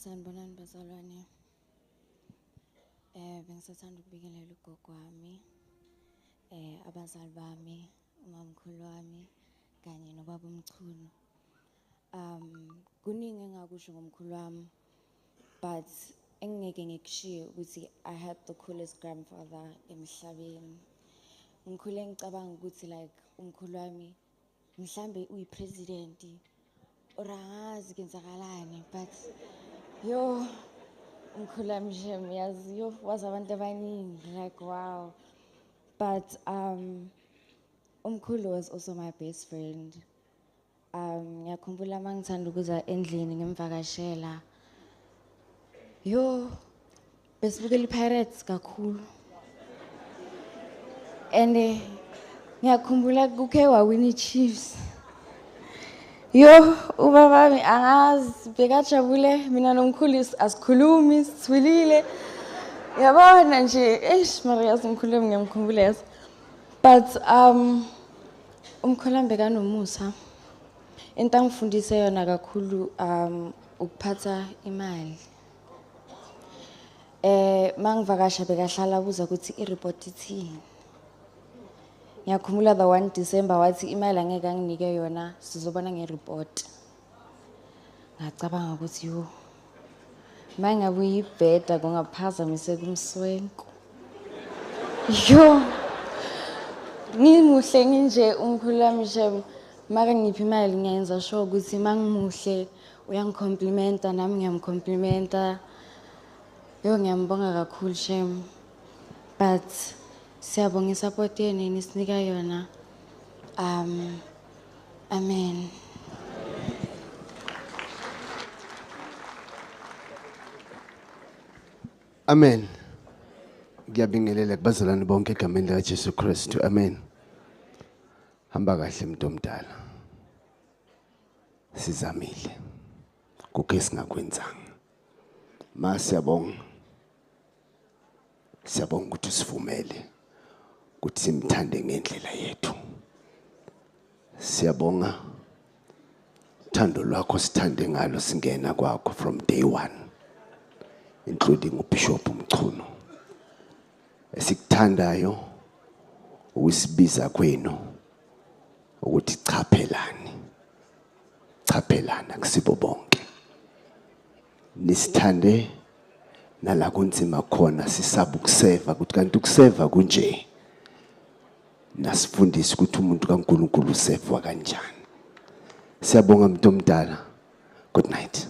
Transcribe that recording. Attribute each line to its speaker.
Speaker 1: Sanibonani bazalwane. Bengisathanda ukubingelela ugogo wami, abazali bami, umamkhulu wami kanye nobaba uMchunu. Kuningi engakusho ngomkhulu wami, but engingeke ngikushiye ukuthi I had the coolest grandfather emhlabeni. Ngikhule ngicabanga ukuthi like umkhulu wami mhlambe uyi-president or angazi kwenzakalani, but yo umkhulu wami shem yazi yo wazi abantu abaningi, like wow. But umkhulu was also my best friend. Ngiyakhumbula uma ngithanda ukuza endlini ngimvakashela. Yo, besibukela i-Pirates kakhulu. And ngiyakhumbula kukhe wawina i-Chiefs. Yo, ubaba wami angazi bekajabule, mina nomkhulu asikhulumi, sithulile. Yabona nje, eish mara yazi umkhulu wami ngiyamkhumbula yazi. But umkhulu wami bekanomusa. Into angifundise yona kakhulu ukuphatha imali. Mangivakasha bekahlala abuza ukuthi i-report ithini. Ngiyakhumbula the 1 December wathi imali angeke anginike yona, sizobona nge-report. Ngacabanga ukuthi yo, mangabe uyibheda kungaphazamiseka umswenko. Yo, ngimuhle nginje umkhulu wami shem, maka ngiphi imali ngiyenza sure ukuthi mangimuhle uyangicomplimenta nami ngiyamcomplimenta. Yo, ngiyambonga kakhulu shem. But siyabonga isupport yenu enisinika yona. Amen.
Speaker 2: Amen. Ngiyabingelela kubazalwane bonke egameni lika Jesu Kristu. Amen. Hamba kahle mntu omdala. Sizamile. Kuke singakwenzanga. Ma siyabonga. Siyabonga ukuthi usivumele ukuthi simthande ngendlela yethu. Siyabonga uthando lwakho sithande ngalo singena kwakho from day one, including uBishop Mchunu. Esikuthandayo ukusibiza kwenu ukuthi chaphelani. Chaphelana kusibo bonke. Nisithande nala kunzima khona sisaba ukuseva ukuthi kanti ukuseva kunje. Nasifundise ukuthi umuntu kaNkulunkulu usevwa kanjani. Siyabonga mntu omdala. Good night.